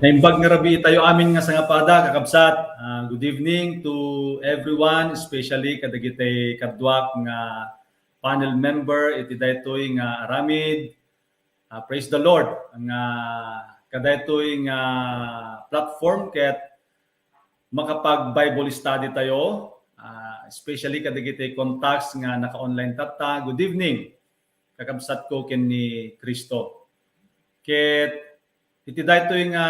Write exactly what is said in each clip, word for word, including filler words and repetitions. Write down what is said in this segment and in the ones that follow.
Naimbag nga rabii tayo amin nga sangapada, kakabsat. Ah, good evening to everyone, especially kadagiti kaduak nga panel member iti daytoy nga aramid. Ah, praise the Lord. Nga kadaytoy nga platform ket makapag-Bible study tayo, ah, especially kadagiti contacts nga naka-online tatta. Good evening, kakabsatko ken ni Cristo. Ket iti daytoy nga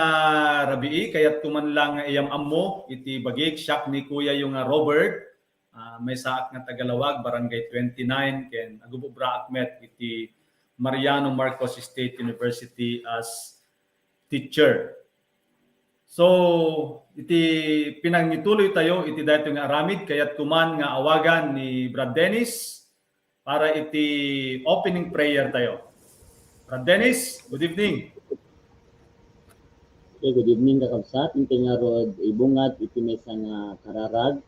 rabii, kayatko man lang nga iyam-ammo iti bagik, siak ni kuyayo nga Robert, ah, maysaak nga taga-Laoag, Barangay twenty-nine, ken agububraak met iti Mariano Marcos State University as teacher. So, iti pinangituloy tayo iti daytoy nga aramid, kayatko man nga awagan ni Brad Dennis para iti opening prayer tayo. Brad Dennis, good evening. Okay, good evening, kakabsat. Intay ngarud ibungad iti maysa nga kararag.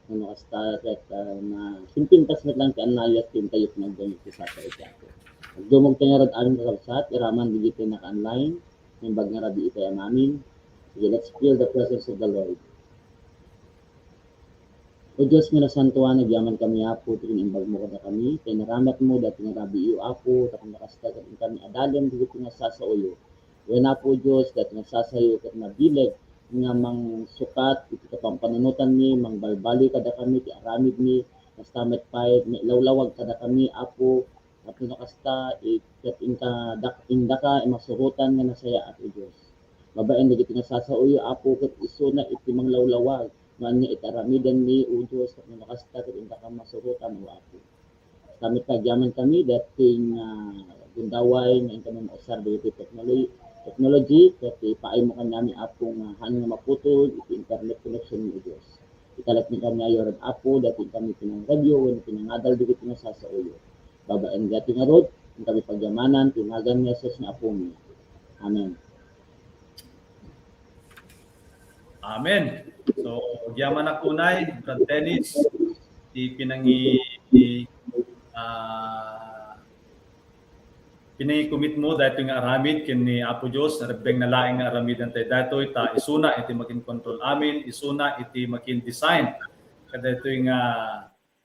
Ano kasta ket, ah, na simpintas met lang ti annayat ti intayo ti nagdangit ti sasa iti Apo. Agdumog tayo ngarud amin, kakabsat, iraman digiti naka-online, naimbag nga rabii tayo amin. Sige, let's feel the presence of the Lord. O Dios nga nasantoan, agyaman kami, Apo, ti kinimbag mo kadakami, kay naramat mo dati nga rabiiyo, Apo, tapno kasta ket inkami adalem dagiti nga sasaoyo. Wen, Apo Dios, dati nga sasaoyo ket nabileg nga mangsukat iti kapampanunotanmi, mangbalbaliw kadakami ti aramidmi, kasta met pay, mailawlawag kadakami, Apo, tapno kasta, eh, ket inka, dak-, indaka imasurotan nga nasayaat, O Dios. Babaen dagiti nga sasaoyo, Apo, ket isuna iti manglawlawag, no ania iti aramidenmi, O Dios, tapno kasta ket indaka masurotan, O Apo. Kami, agyaman kami, daytoy nga gundaway nga inkami mausar dagiti technolo-, technology, ket ipaaymo kaniami, Apo, nga haan nga maputol iti internet connection ni Dios. Italek ni kaniayo ren, Apo, daytoy inkami pinangradio, wenno pinangadal dagiti nga sasaoyo. Babaen daytoy ngarud, inkami pagyamanan, ti nagan ni Jesus nga Apomi. Amen. Amen. So, agyaman a unay, Brad Dennis, ti pinangi-, ah, pinangikomitmo daytoy nga aramid ken ni Apo Dios, rebbeng na laeng nga aramiden tayo daytoy, ta isuna iti makin-control amin, isuna iti makin-design kadaytoy nga,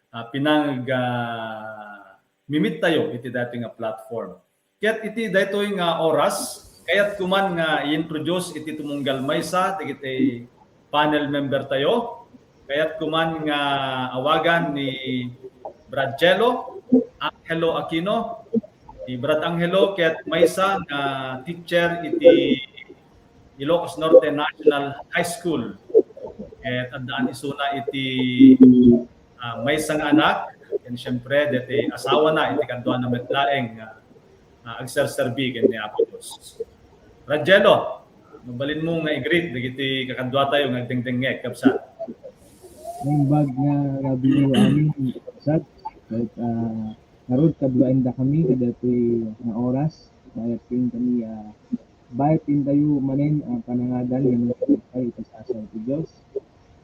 ah, pinang-, ah, mimit tayo iti daytoy nga platform. Ket iti daytoy nga oras, kayatko man nga i-introduce iti tumunggal maysa dagiti panel member tayo. Kayatko man nga awagan ni Brad Jello, Angelo Aquino. Ni Brad Angelo ket maysa nga teacher iti Ilocos Norte National High School. Ket addaan isuna iti, ah, maysa nga anak, ken siyempre, deti asawana iti kaduana met laeng nga, ah, agserserbi ken ni Apo Dios. Brad Jello, mabalinmo nga i-greet dagiti kakaduatayo nga agdengdengngeg, kabsat. Naimbag nga rabii amin, kabsat. Ket, ah, ngarud, kaduaendakami kadaytoy nga oras. Bayat ken kami, ah, bayat ken tayo manen, ah, panangadan nga nagpay iti sasa ti Dios.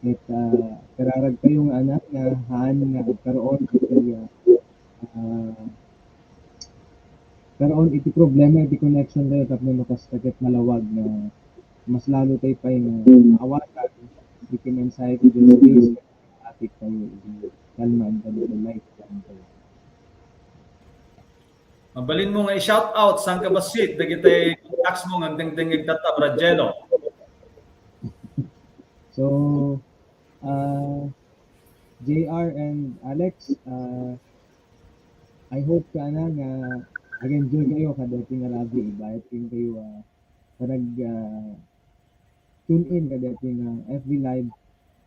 Ket, ah, kararag tayo nga anak nga haan nga agkaroon iti, ah, ah, karoon iti problema iti connection tayo tapno no kasta ket malawag nga mas lalo tayo pay nga awagan Chicken Encyclopedia Series, topic tayo, iti kalman, kadagiti lifeline tayo. Mabalin mo nga i-shout out, saan ka bassit, dagiti contacts mo nga agdengdengngeg tatta, Brad Jello? So, uh, J R and Alex, uh, I hope kana nga ag-enjoy kayo kadagiti nga rabii, bayat ken kayo, ah, panag, ah, tune in kadagiti nga F B Live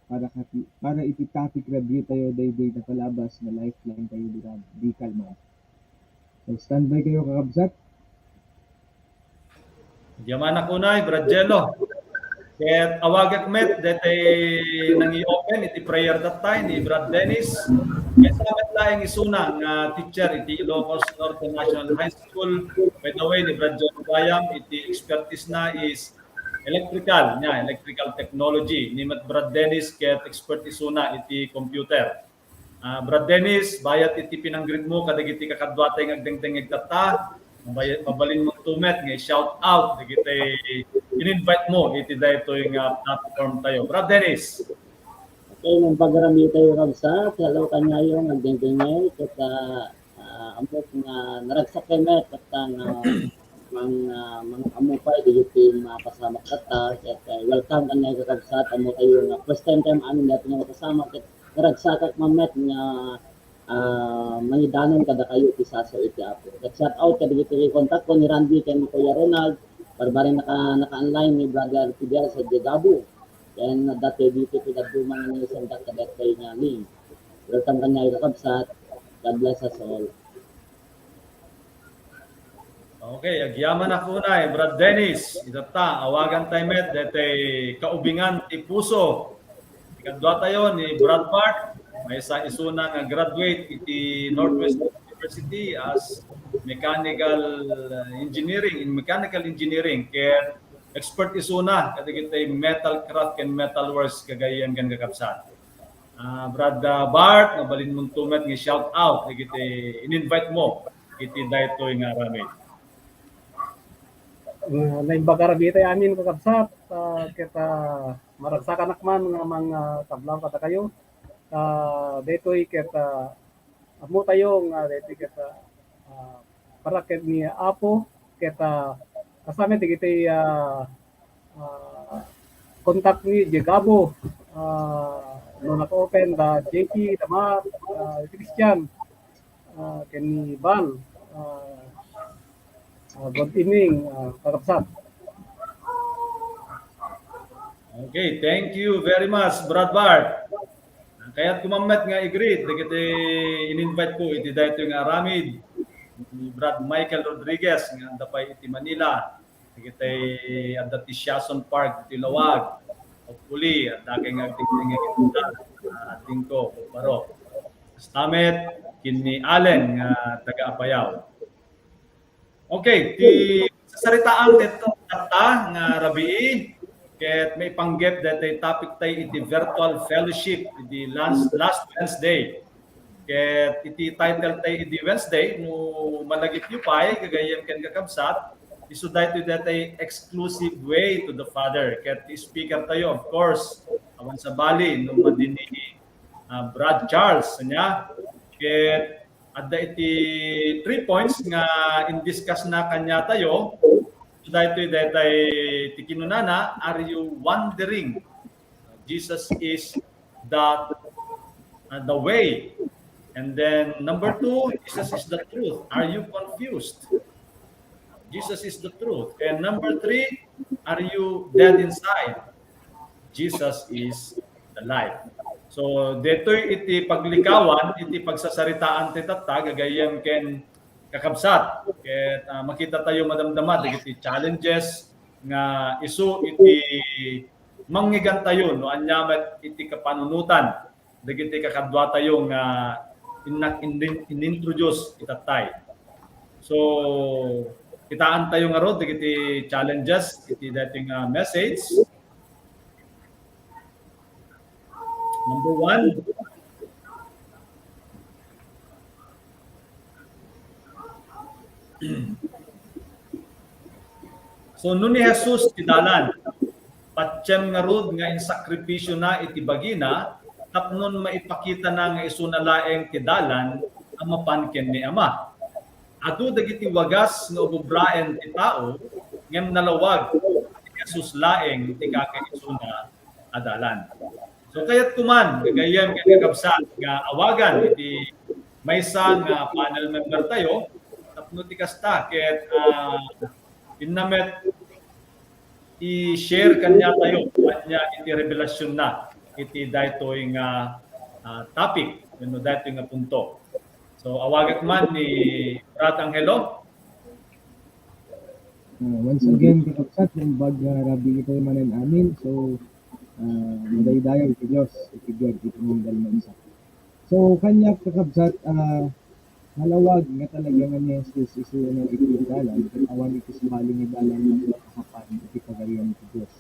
para kati-, para iti topic review tayo daydi napalabas nga lifeline tayo di, di kalman. So, standby kayo, kakabsat. Agyamanak unay, Brad Jello. Ket awagek met daytoy nangi-open iti prayer that time ni Brad Dennis. Ket sa met laeng isuna nga teacher iti Ilocos Norte National High School. By the way, ni Brad Jello gayam, iti expertise na is electrical, nia, electrical technology. Ni met Brad Dennis ket expert isuna iti computer. Ah, Brad Dennis, bayat iti pinanggreet mo kadagiti kakaduatayo nga agdengdengngeg tatta, mabay-, mabalin mo met nga i-shout out dagiti in-invite mo iti daytoy nga platform tayo. Brad Dennis. Okay, mangpagaramitayo, kabsat. Hello kaniayo nga agdengdengngeg, ket, ah, ah, ammok nga naragsak met, ket, ah, nga mang-, ah, mang-, ammo pay dagiti mapasamak tatta, ket, ah, welcome kaniayo, kakabsat. Ammotayo nga first time tayo amin daytoy nga mapasamak, ket naragsakak man met nga, ah, mangidanon kadakayo iti sasaw iti Apo. Ket shout out kadagiti kontakko ni Randy ken ni Kuya Ronald, barbari naka-, naka-online ni Brother Fidel sa Diagabo. Ken adda tayo ditoy ti dadduma nga naisendak kadatayo nga link. Welcome kaniayo, kakabsat. God bless us all. Okay, agyamanak unay, Brad Dennis. Itatta, awagan tayo met, daytoy kaubingan ti puso. Ikaduatayo ni Brad Bart, maysa isuna nga graduate iti Northwest University as mechanical engineering, in mechanical engineering, ket expert isuna kadagiti metal craft ken metal works, gagayyem ken kakabsat. Ah, Brad, ah, Bart, mabalin mo met nga shout out dagiti in-invite mo iti daytoy nga aramid. Ah, naimbag a rabii tayo amin, kakabsat, ah, ket, ah, maragsakanak man nga mang, ah, tablaw kadakayo. Ah, daytoy ket, ah, ammo tayo nga daytoy ket, ah, ah, para ket ni Apo ket, ah, kasami dagiti, ah, ah, contact ni Diagabo, ah, no naka-open da J P, da Matt, ah, Christian, ah, ken ni Val. Ah, ah, good evening, ah, kakabsat. Okay, thank you very much, Brad Bart. Kayatko man met nga i-greet dagiti in-invite ko iti daytoy nga aramid, ni Brad Michael Rodriguez nga adda pay iti Manila, dagiti adda ti Siason Park iti Lawag. Hopefully, adda kay nga agdingdingig ita, ah, tingko, baro. Basta met, ken ni Allen nga taga Apayao. Okay, ti sasaritaan ti tatta nga rabii, ket maipanggep daytoy topic tayo iti virtual fellowship iti last, last Wednesday. Ket iti title tayo iti Wednesday, no malagipyo pay, gagayyem ken kakabsat, isu daytoy daytoy exclusive way to the Father. Ket ti speaker tayo, of course, awan sabali, no madi ni, ah, Brad Charles, ania? Ket adda iti three points nga in-discuss na kaniatayo. So, daytoy, daytoy ti kinunana, "Are you wandering? Jesus is the, uh, the way." And then number two, "Jesus is the truth. Are you confused? Jesus is the truth." And number three, "Are you dead inside? Jesus is the life." So, daytoy iti paglikawan, iti pagsasaritaan ti tatta, gagayyem ken kakabsat. Ket, ah, makita tayo madamdama dagiti challenges nga isu iti mangngegatayo no ania met iti kapanunotan dagiti kakaduatayo nga innak-, in-, in-introduce itattay. So, kitaan tayo ngarud dagiti challenges iti daytoy nga message. Number one. So, no ni Jesus ti dalan, patiem ngarud nga insakripisiona iti bagina tapno maipakitana nga isuna laeng ti dalan a mapan ken ni Ama. Adu dagiti wagas nga ububraen ti tao, ngem nalawag ni Jesus laeng ti kakaisuna a dalan. So, kayatko man, gagayyem ken kakabsat, nga awagan iti maysa nga panel member tayo, tapno ti kasta, ket, ah, inna met i-share kaniatayo, ania iti revelasionna iti daytoy nga, ah, topic, wenno daytoy nga punto. So, awagak man ni Brad Angelo. Ah, once again, kakabsat, naimbag nga rabii itayo manen amin. So, ah, madaydayaw iti Dios, iti biag iti Munggal Maysa. So, kaniak, kakabsat, ah, nalawag nga talaga nga ni Jesus isuna iti dalan, ket awan iti sabali nga dalan nga makapan iti Pagarian ti Dios.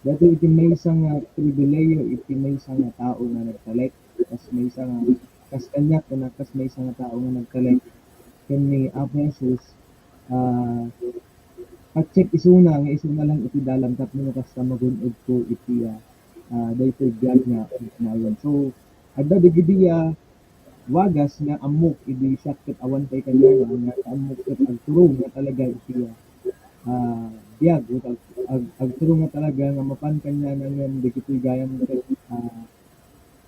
Daytoy iti maysa nga pribilehiyo iti maysa nga tao nga nagtalek, kas maysa nga, kas kaniak, ken kas maysa nga tao nga nagtalek ken ni Apo Jesus, ah, patiem isuna nga isuna lang iti dalan tapno no kasta magun-odko iti, ah, ah, daytoy biag nga ugnayan. So, adda dagidi, ah, wagas nga ammok idi siak ket awan pay kaniana nga ammok ket agturong nga talaga iti, ah, biag, ag-, ag-, agturong nga talaga nga mapan kaniana ngem dagitoy gayam ket, ah,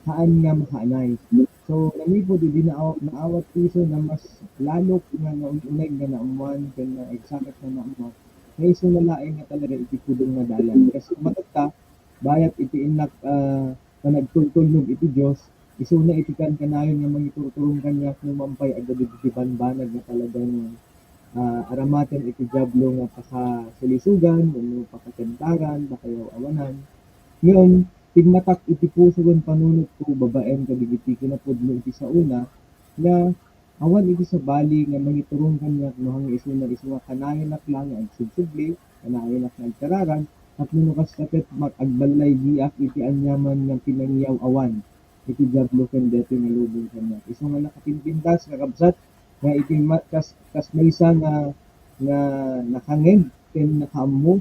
haan nga makaanay. So, manipud idi naaw-, naawat ti isu nga mas lalok nga naun-uneg nga naammuan ken naigsakat nga naammuan, nga isuna laeng nga talaga iti pudno nga dalan. Kas kumatatta, bayat iti innak, ah, panagtultulnog iti Dios, isuna iti kankanayon nga mangiturturong kaniak no mapan pay adda dagiti banbanag nga talaga nga, ah, aramaten iti Diablo nga pakasalisogan wenno pakatentaran, pakayaw-awanan. Ngem, timmatak iti puso ken panunotko babaen kadagiti kinapudno iti saona nga awan iti sabali nga mangiturong kaniak no hangin isuna isu nga kanayonak la nga agsubsubli, kanayonak nga agkararan, tapno no kasta ket mak-, agballaygiak iti aniaman nga pinangiyaw-awan iti Diablo ken daytoy nga lubong kaniak. Isu nga nakapimpintas, kakabsat, nga iti ma-, kas, kas maysa nga, nga nakangeg ken nakaammo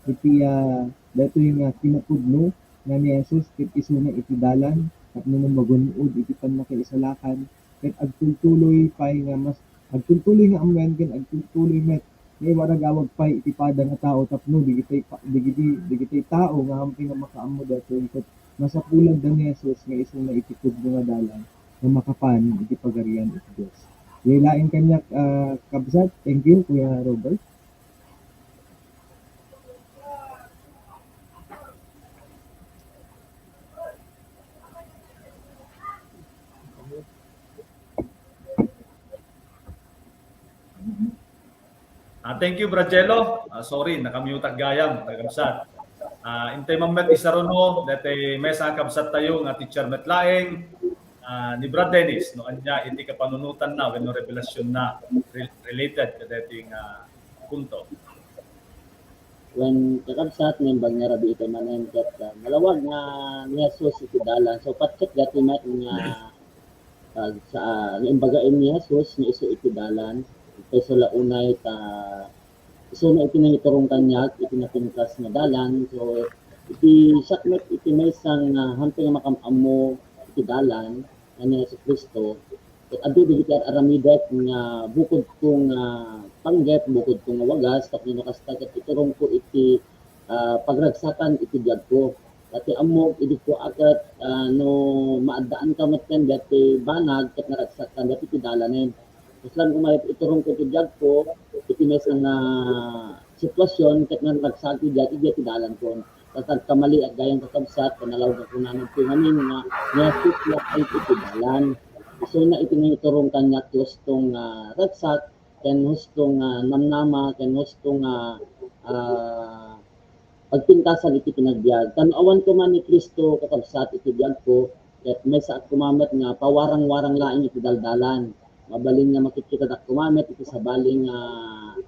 iti, ah, daytoy nga kinapudno nga ni Jesus ket isuna iti dalan tapno no magun-od iti pannakaisalakan ket agtultuloy pay nga mas, agtultuloy nga ammuen ken agtultuloy met nga iwaragawag pay iti pada nga tao tapno dagitoy pa-, dagiti, dagitoy tao nga ampay nga makaammo daytoy ket masapulanda ni Jesus nga isuna iti pudno nga dalan nga makapan iti Pagarian iti Dios. Yay laeng kaniak, ah, kabsat. Thank you, Kuya Robert. Ah, thank you, Brad Jello. Ah, sorry, nakamute ak gayam, kakabsat. Ah, intay man met isaruno, daytoy maysa nga kabsat tayo nga teacher met laeng, ah, ni Brad Dennis, no, ania iti kapanunotanna wenno revelasionna re-, related kadaytoy nga punto. Wen, kakabsat, naimbag nga rabii itayo manen ket, ah, nalawag nga ni Jesus iti dalan. So, patiem daytoy met nga, ah, sa, ah, nga imbaga ni Jesus nga isu iti dalan. Kaysa la unay ta isuna iti nangiturong kaniak iti napintas nga dalan. So, iti siak met iti maysa nga, ah, hanteng nga makam-ammo iti dalan nga ni Jesu-Cristo, ket adu dagiti ar-aramidek nga bukodko nga panggep, bukodko nga wagas, tapno no kasta ket iturongko iti, ah, pagragsakan iti biagko. Ta ti ammok, idi kua ket, ah, no maaddaanka met ken daytoy banag ket naragsakan, daytoy ti dalanen. Kasla koma iturongko ti biagko, iti maysa nga sitwasyon ket naragsak ti diay, diay ti dalanko. Ket agkamaliak gayam, kakabsat, ket nalawag nga kunana ti ngamin nga ni Jesus la pay iti dalan. Isuna iti nangiturong kaniak ti husto nga ragsak, ken husto nga namnama, ken husto nga, ah, pagpintasan iti panagbiag. Ta no awan koma ni Cristo, kakabsat, iti biagko, ket maysaak koma met nga pawarang-warang laeng iti daldalan. Mabalin nga makitkitadak koma met iti sabali nga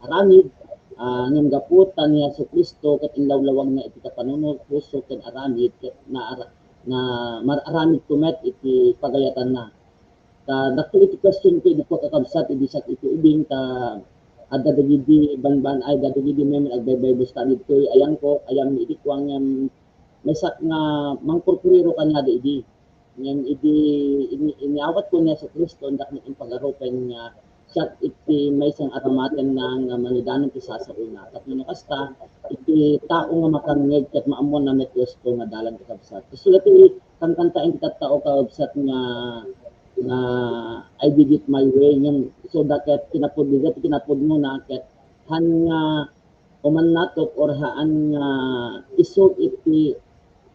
aramid, ah, ngem gapu ta ni Jesu-Cristo ket inlawlawagna iti kapanunot, puso ken aramid, ket naara-, na mar-aramidko met iti pagayatanna. Ta dakkel iti questionko idi kua, kakabsat, idi siak iti ubing, ta adda dagidi banban ay, adda dagidi memen agbaybay busta ditoy ayamko, ayam ni idi kuang ngem maysak nga mangkurkuriro kaniada idi. Ngem idi ini-, iniawatko ni Jesu-Cristo, indak met impagarupen nga siak iti maysa nga aramatenna nga mangidanon ti sasaona. Tapno no kasta, iti tao nga makangngeg ket maammo na met ti husto nga dalan, kakabsat. Kastoy ti kankanta iti tattao, kakabsat, nga, nga "I did it my way." Ngem isuda ket kinapud-, iti kinapudnona ket haan nga umannatok or haan nga isu iti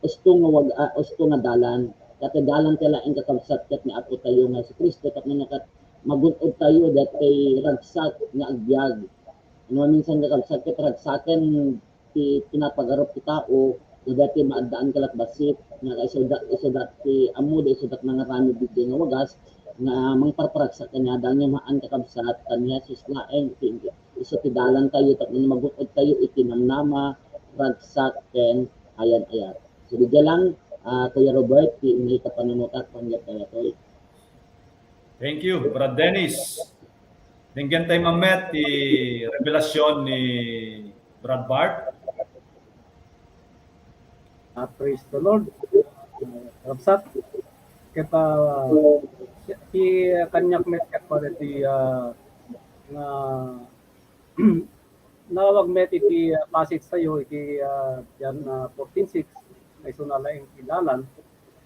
husto nga wag-, ah, husto nga dalan. Ket ti dalan ti laeng, kakabsat, ket ni Apo tayo nga Jesu-Cristo, tapno no ket magun-od tayo daytoy ragsak nga agbiag. No, minsan, kakabsat, ket ragsaken ti pinapagarup ti tao, no, daytoy maaddaan ka la't bassit, nga isuda, isuda ti ammok, isuda ti nangaramid daytoy nga wagas, nga mangparparagsak kaniada, ngem haan, kakabsat, ta ni Jesus laeng ti isu ti dalan tayo, tapno magun-od tayo iti namnama, ragsak, ken ayat-ayat. So, diay lang, ah, Kuya Robert, ti inay kapanunotak, panggep tayo, Toy. Thank you, Brad Dennis. Denggen tayo mammet ti revelasyon ni Brad Bart. Ah, praise the Lord. Ah, kabsat, ket, ah, ti kaniak met ket pare ti, ah, nga nawag met iti, ah, passage tayo iti, ah, John, ah, fourteen six, nga isuna laeng ti dalan.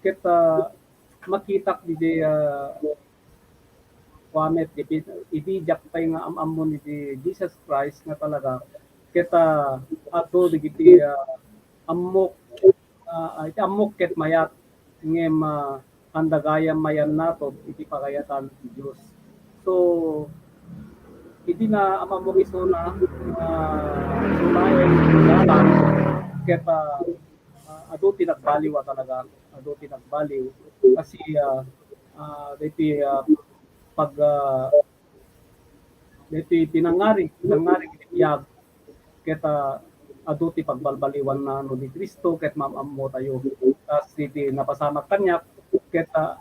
Ket, ah, makitak diay, ah, kua met, idi, idi diak pay nga am-ammo ni di Jesus Christ nga talaga, ket, ah, adu dagiti, ah, ammok, ah, iti ammok ket mayat, ngem, ah, haan gayam mayannaton iti pagayatan ti Dios. So, idi naam-ammok isuna, ah, isuna iti dalan, ket, ah, ah, adu ti nagbaliw a talaga, adu ti nagbaliw. Kasi, ah, ah, daytoy, ah, pag, ah, daytoy pinangngarig, pinangngarig iti biag, ket, ah, adu ti pagbalbaliwanna no ni Cristo, ket maam-ammo tayo. Kas iti napasamak kaniak, ket, ah,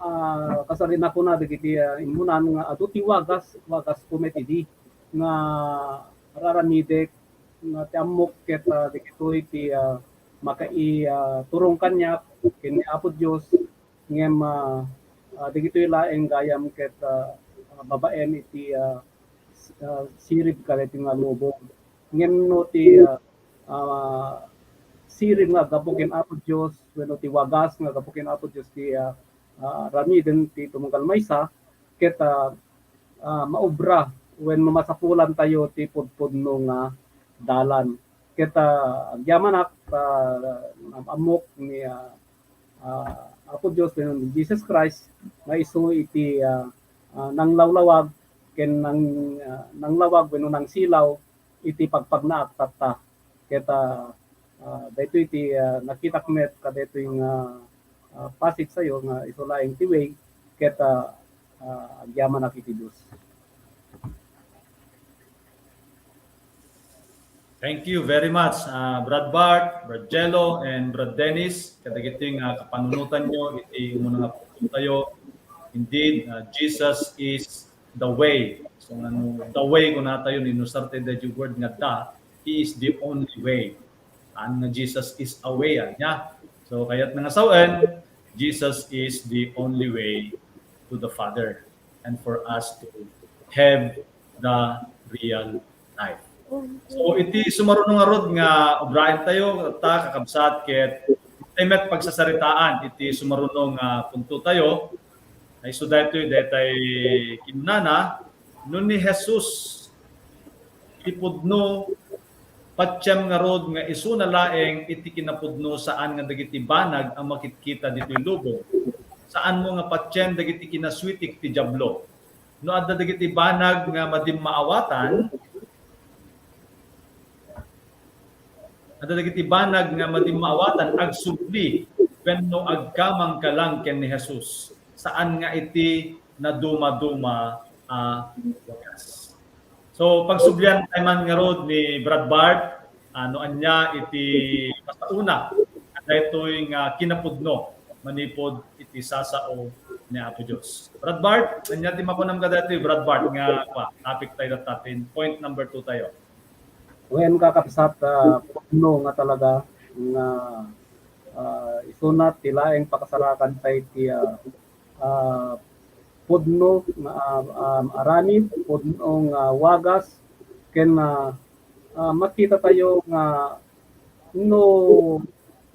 ah, kasari nakuna dagiti, ah, immunan nga adu ti wagas, wagas ko met idi nga raramidek, nga ti ammok ket, ah, dagitoy ti, ah, makai-, ah, turong kaniak ken ni Apo Dios, ngem, ah, ah, dagitoy laeng gayam ket, ah, ah, babaen iti, ah, s-, ah, sirib kadagiti nga lubong. Ngem no ti, ah, ah, sirib nga aggapu ken Apo Dios wenno ti wagas nga aggapu ken Apo Dios ti, ah, ah, ramiden ti tumunggal maysa, ket, ah, ah, maobra wenno masapulan tayo ti pudpudno nga dalan. Ket, ah, agyamanak, ah, am-ammok ni, ah, ah, Apo Dios wenno ni Jesus Christ nga isu iti, ah, ah, nanglawlawag ken nang-, ah, nanglawag wenno nangsilaw iti pagpagnaak tatta. Ket, ah, ah, daytoy ti, ah, nakitak met kadaytoy nga, ah, passage tayo nga isu laeng ti way ket, ah, ah, agyamanak iti Dios. Thank you very much, ah, Brad Bart, Brad Jello, and Brad Dennis, kadagiti nga kapanunotanyo iti umuna nga punto tayo. Indeed, ah, Jesus is the way. So, ano, the way, kunatayo, inusar tayo daytoy word nga the, he is the only way. Saan nga Jesus is a way, ania? So, kayatna nga sawen, Jesus is the only way to the Father and for us to have the real life. So, iti sumaruno ngarud nga obraentayo, ta, kakabsat, ket iti met pagsasaritaan iti sumaruno nga punto tayo, ay isu daytoy, daytay kinunana, no ni Jesus ti pudno, patiem ngarud nga isuna laeng iti kinapudno, saan nga dagiti banag a makitkita ditoy lubong. Saanmo nga patiem dagiti kinaswitik ti Diablo. No adda dagiti banag nga madimmaawatan, adda dagiti banag nga madimmaawatan, agsubli wenno agkamangkalang ken ni Jesus. Saan nga iti nadumaduma a wagas. So, pagsublian tayo man ngarud ni Brad Bart, ah, no ania iti masauna, daytoy nga kinapudno manipud iti sasao ni Apo Dios. Brad Bart, ania ti makunam kadaytoy, Brad Bart, nga, kua, topic tayo, tatin, point number two tayo. Wen, kakabsat, ah, pudno nga talaga nga, ah, isuna ti laeng pakasarakan tayo ti, ah, ah, pudno nga, ah, um, aramid, pudno nga wagas, ken, ah, ah, makita tayo nga no,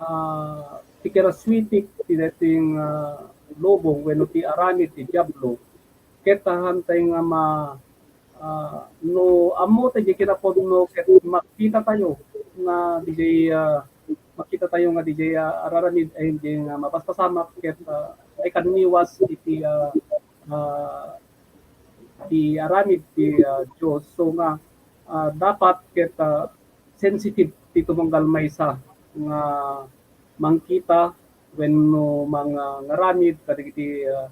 ah, ti kinaswitik ti daytoy nga lubong wenno ti aramid ti Diablo, ket haantay nga ma-, ah, no ammo ti kinapudno ket makita tayo nga diay, ah, makita tayo nga diay, ah, araramid ay diay nga mapaspasamak ket, ah, ay kanniwas iti, ah, ah, ti aramid ti, ah, Dios. So nga, ah, dapat ket, ah, sensitive ti tumunggal maysa nga mangkita wenno mangngaramid kadagiti, ah,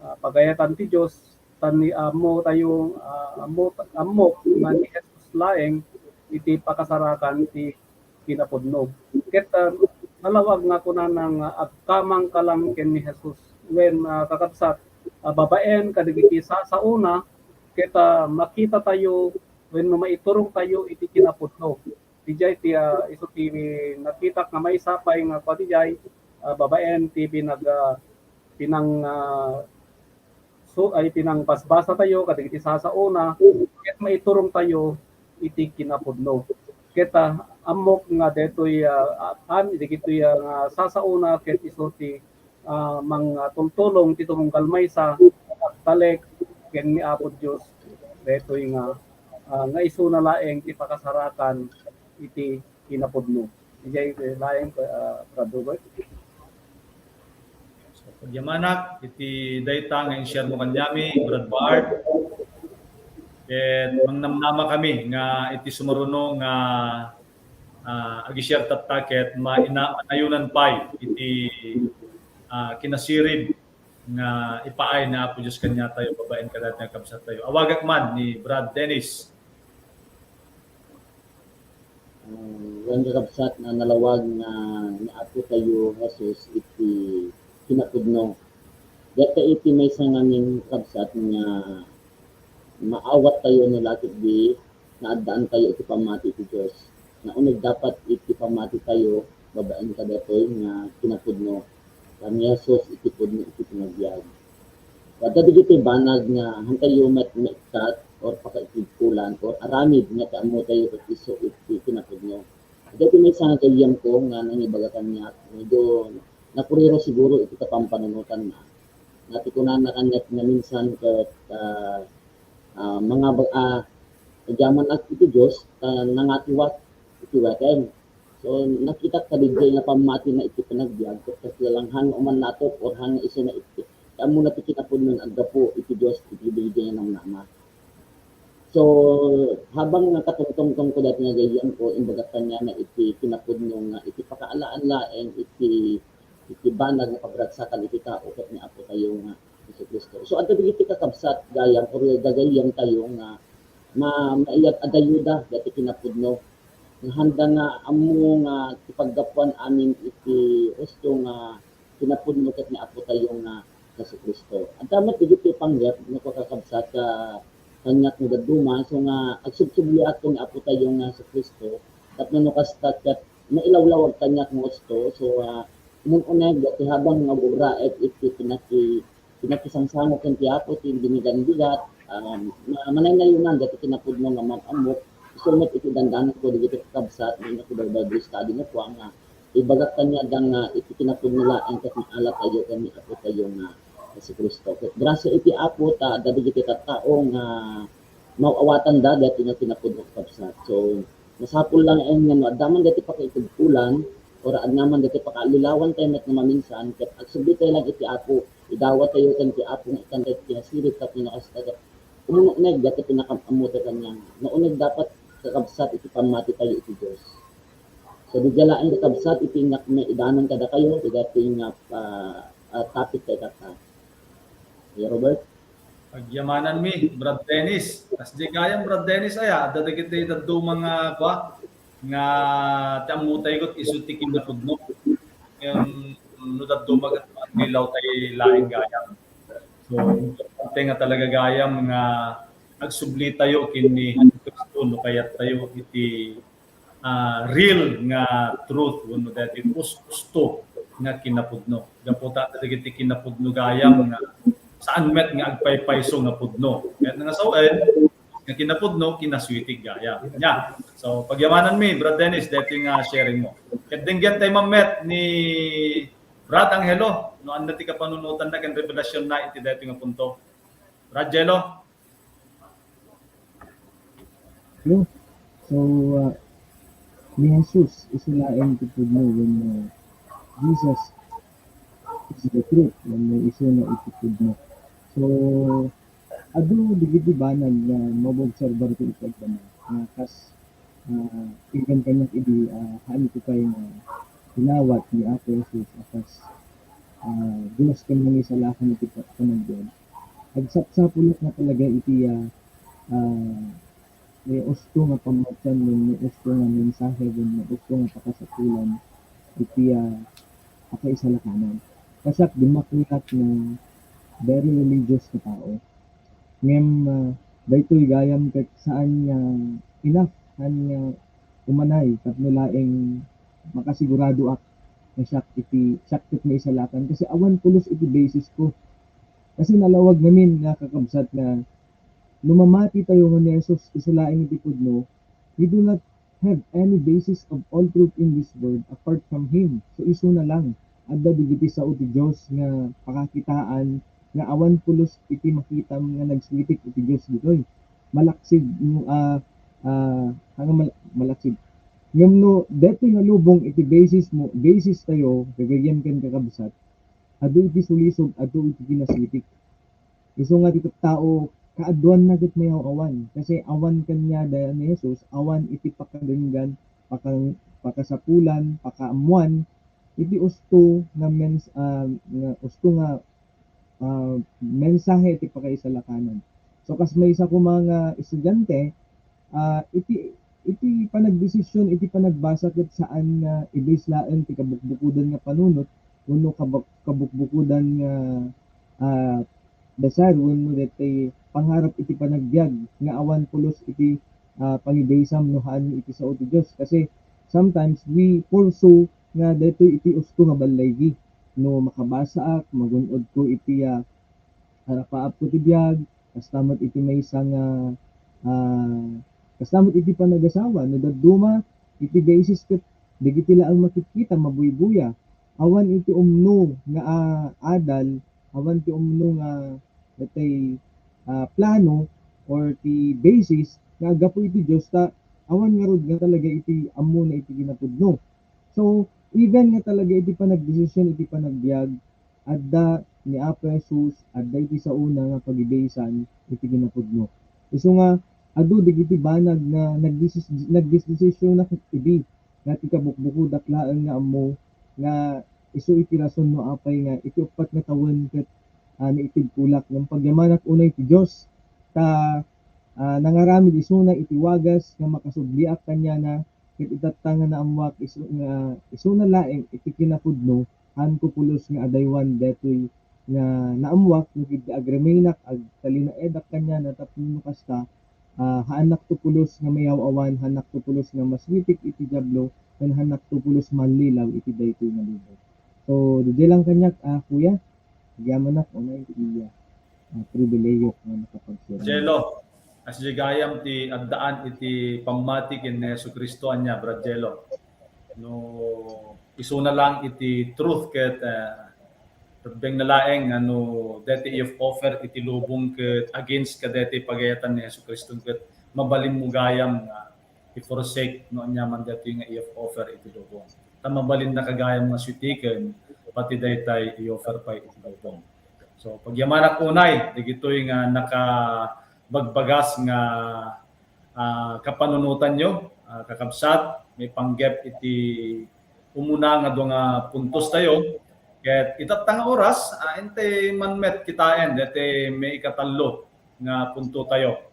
ah, pagayatan ti Dios, ta ni ammo tayo, ah, ammo, ammo nga ni Jesus laeng iti pakasarakan ti kinapudno. Ket, ah, nalawag nga kunana nga agkamangka lang ken ni Jesus. Wen, ah, kakabsat, ah, babaen kadagiti sasaona, ket, ah, makita tayo wenno maiturong tayo iti kinapudno. Didiay ti, ah, isu ti nakitak nga maysa pay nga kua didiay, ah, babaen ti pinag-, ah, pinang, ah, so, ay pinangbasbasa tayo kadagiti sasaona, ket maiturong tayo iti kinapudno. Ket, ah, ammok nga detoy, ah, ah, am-, dagitoy, ah, nga sasaona ket isu ti, ah, mangtultulong ti tumunggal maysa, agtalek ken ni Apo Dios detoy nga, ah, nga isuna laeng ti pakasarakan iti kinapudno. Idiay laeng, ah, Brad Robert. So, pagyamanak iti dayta nga in-share mo kaniami, Brad Bart. Ket mangnamnama kami nga iti sumuruno nga, ah, ag-share tatta ket maina-, manayonan pay iti, ah, kinasirib nga ipaay ni Apo Dios kaniatayo babaen kadayta nga kabsattayo. Awagak man ni Brad Dennis. Ah, wen, kakabsat, nga nalawag nga ni Apo tayo Jesus iti kinapudno. Dayta iti maysa ngamin, kakabsat, nga maawat tayo no la ketdi nga addaan tayo iti pammati ti Dios. Nauneg dapat iti pammati tayo babaen kadaytoy nga kinapudno, nga ni Jesus iti pudno iti panagbiag. Ket adda dagiti banag nga haantayo met maikkat or pakaikigkolan or aramid nga ti ammo tayo ket isu iti kinapudno. Adda iti maysa nga gayyemko nga nangibaga kaniak, medyo nakuriro siguro iti kapampanunotanna. Nga ti kunana kaniak nga minsan ket, ah, ah, mangabag, ah, agyamanak iti Dios, ta nangatiwat iti wekem. So, nakitak kadi diay nga pammatina iti panagbiag, ket kasla lang han nga uman natok or han nga isuna iti, ti ammona ti kinapudno nga aggapu iti Dios iti daydiay nga namnama. So, habang nga katungtungtongko dayta nga gayyemko, imbagak kaniana iti kinapudno nga iti pakaalaan laeng iti, iti banag nga pagragsakan iti tao ket ni Apo tayo nga Jesu-Cristo. So, adda dagiti kakabsat gayam or gagayyem tayo nga ma-, maiyat a dayuda dayta kinapudno. Nga handa nga ammo nga ti paggapuan amin iti husto nga kinapudno ket ni Apo tayo nga Jesu-Cristo. Adda met dagiti panggep nga kakabsat ka kaniak nga dadduma, so nga agsubsubliak ken ni Apo tayo nga Jesu-Cristo, tapno no kasta ket mailawlawag kaniak nga husto. So, ah, umun-uneg ti habang nga agraek iti pinaki-, pinakisangsango ken ti Apo ti binigan bigat, ah, ma-, manaynayonan dayta kinapudno nga mam-ammok. Isu met iti dandanonko dagiti kakabsat, nga iti Bible study nga kua nga ibagak kaniada nga iti kinapudno laeng ket maalat tayo ken ni Apo tayo nga Jesu-Cristo. Ket grasia iti Apo ta adda dagiti tattao nga maaw-awatanda dayta nga kinapudno, kakabsat. So, masapul lang nga no adda man dayta pakaikugkolan, or adda man dayta pakaallilawan tayo met nga maminsan, ket agsubli tayo lang iti Apo, idawat tayo ken ti Apo nga ikkan tayo ti kinasirib tapno no kasta ket umun-uneg dayta pinakaam-ammo tayo kaniana. Nauneg dapat, kakabsat, iti pammati tayo iti Dios. So, diay laeng, kakabsat, iti innak maidanon kadakayo, ti daytoy nga, ah, ah, topic tayo tatta. Kuya Robert? Agyamananmi, Brad Dennis. Kasdi gayam, Brad Dennis, aya, adda dagiti dadduma nga, kua, nga ti ammo tayo ket isu ti kinapudno. Ngem no dadduma ket agbilaw tayo laeng gayam. So, importante nga talaga gayam nga agsubli tayo ken ni Jesu Cristo no kayat tayo iti, ah, real nga truth wenno daytoy us-, usto nga kinapudno. Gapu ta dagiti kinapudno gayam nga saan met nga agpaypayso nga pudno. Ket nga sawen, nga kinapudno, kinasweetik gayam. Nya. So, pagyamananmi, Brad Dennis, daytoy nga sharing mo. Ket denggen tayo mammet ni Brad Angelo, no, ania ti kapanunotanna ken revelationna iti daytoy nga punto. Brad Jello? Hello. So, uh, ni Jesus, isu laeng ti pudno wenno Jesus is the truth wenno isuna iti pudno. So, adu dagiti banag nga maobserbar ti ipagdama nga kas, ah, even kaniak idi, ah, haan ko pay nga inawat ni Apo Jesus a kas, ah, Dios ken Mangisalakan iti pa-, panagbiag. Agsapsapulak nga talaga iti, ah, ah, may usto nga pamatian wenno may usto nga mensahe wenno may usto nga pakasapulan iti, ah, pakaisalakanan. Kasiak, di makitak nga very religious nga tao. Ngem, ah, daytoy gayam ket saan nga enough, saan nga umanay tapno laeng makasiguradoak nga siak iti, siak ket maisalakan. Kasi awan pulos iti basis ko. Kasi nalawag ngamin nga kakabsat nga no mamati tayo nga ni Jesus isu laeng iti pudno, we do not have any basis of all truth in this world apart from Him. So, isuna lang. Adda dagiti sao ti Dios nga pakakitaan nga awan pulos iti makitam nga nagsweetik iti Dios ditoy. Malaksid, ah, ah, ano mal-, malaksid. Ngem no, daytoy nga lubong iti basis mo, basis tayo, gagayyem ken kakabsat, adu iti sulisog, adu iti kinasweetik. Isu nga ti tattao, kaaduanna ket mayaw-awan. Kasi awan kaniada ni Jesus, awan iti pakadenggan, paka-, pakasapulan, pakaammuan, iti usto nga mens-, ah, nga usto nga, ah, mensahe iti pakaisalakanan. So, kas maysa koma nga estudiante, ah, iti, iti panagdesisyon, iti panagbasa ket saan nga i-base laeng ti kabukbukodan nga panunot wenno kabuk-, kabukbukodan nga, ah, desire wenno daytoy pangarap iti panagbiag nga awan pulos iti, ah, pangibasam no haan iti sao ti Dios. Kasi sometimes we pursue nga daytoy iti usto nga ballaygi. No makabasaak, magun-odko iti, ah, arapaapko ti biag, kasta met iti maysa nga, ah, kasta met iti panagasawa. No dadduma, iti basis ket dagiti laeng makitkita, mabuybuya. Awan iti umno nga, ah, adal, awan ti umno nga, let's say, ah, plano or ti basis nga aggapu iti Dios ta awan ngarud nga talaga iti ammona iti kinapudno. So, even nga talaga iti panagdesisyon, iti panagbiag, adda ni Apo Jesus, adda iti saona nga pagibasan iti kinapudno. Isu nga, adu dagiti banag nga nagdesis-, nagdesisyonak idi nga ti kabukbukodak laeng nga ammo nga isu iti rason no apay nga iti uppat nga tawen ket, ah, naitedkolak ngem pagyamanak unay ti Dios. Ta, ah, nangaramid isuna iti wagas nga makasubliak kaniana, ket itatta nga naammoak isu-, nga isuna laeng iti kinapudno, haanko pulos nga adaywan daytoy nga naammoak no ket agremeynak, agtalinaedak kaniana tapno no kasta, ah, haannakto pulos nga mayaw-awan, haannakto pulos nga masweetik iti Diablo, ken haannakto pulos mallilaw iti daytoy nga lubong. So, didiay lang kaniak, ah, kuya, agyamanak unay iti iya, ah, pribilehiok nga nakapagsermon. Jello, kasdi gayam ti addaan iti pammati ken ni Jesu-Cristo, ania, Brad Jello? No isuna lang iti truth ket, ah, rebbengna laeng nga no daytoy i-offer iti lubong ket against kadaytoy pagayatan ni Jesu-Cristo ket mabalinmo gayam nga i-forsake no aniaman daytoy nga i-offer iti lubong. Ta mabalinnaka gayam nga sweetiken pati daytay i-offer pay iti lubong. So, pagyamanak unay dagitoy nga nakabagbagas nga, ah, kapanunotanyo, ah, kakabsat, maipanggep iti umuna nga dua nga puntos tayo. Ket itatta nga oras, ah, intay man met kitaen daytoy maikatallo nga punto tayo.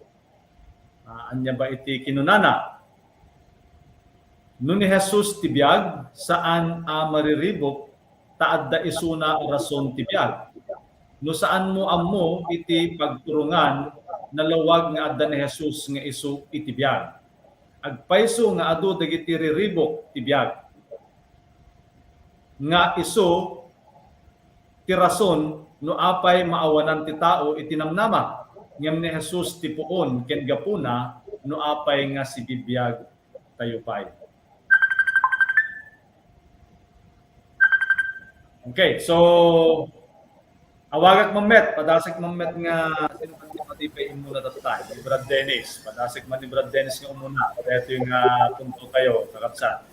Ah, ania ba iti kinunana? No ni Jesus ti biag, saan a mariribuk, ta adda isuna a rason ti biag. No saanmo ammo iti pagturongan, nalawag nga adda ni Jesus nga isu iti biag. Agpayso nga adu dagiti riribuk ti biag. Nga isu ti rason no apay maawanan ti tao iti namnama, ngem ni Jesus ti puon ken gapuna no apay nga sibibiag tayo pay. Okay, so awagak Ma'am Met, padasig Ma'am Met nga sino man ti matipay immuna tatta. Ni Brad Dennis, padasig man ni Brad Dennis nga umuna. Kaya ito yung ah, punto kayo, kakabsat.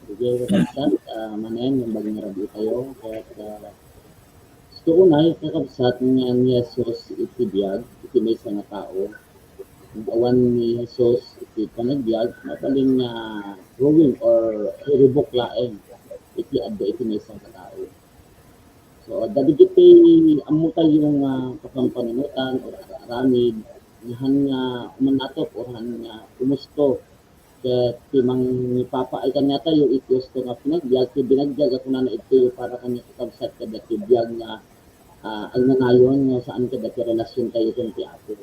Sige, kakabsat, ah, manen, yung bagong radio tayo. Kaya, ah, gusto ko na, kakabsat, nga ni Jesus iti biag, iti maysa nga tao. Awan ni Jesus iti panagbiag, mabalin nga ruin or iribuk laeng iti adda iti maysa nga tao. So, dagiti ammo tayo nga kapampanunutan or aramid, nga han nga umanatop or han nga umusto, ket ti mangipapaay kaniatayo iti usto nga panagbiag, ti binagbiag a kunana iti para kaniak kakabsat, kadagiti biag nga, ah, agnanayon nga saan kadagiti relasion tayo ken ti Apo.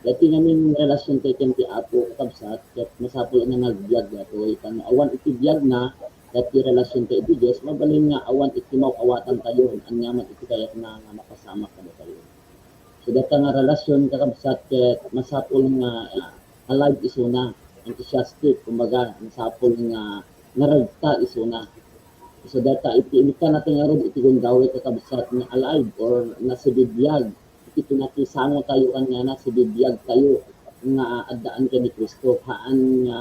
Dagiti ngamin relasion tayo ken ti Apo, kakabsat, ket masapul nga nagbiag datoy. Tapno awan iti biagna, dagiti relasion tayo iti Dios, mabalin nga awan iti maawatan tayo, aniaman iti kayatna nga mapasamak kadatayo. So, data nga relasion, kakabsat, ket masapul nga, ah, alive isuna, enthusiastic, kumbaga, masapul nga naragta isuna. So, data iti, iti ngarud iti gundaway, kakabsat, nga alive or nasibibiag, iti pinakisango tayo kaniana, sibibiag tayo nga addaan ken ni Cristo. Haan nga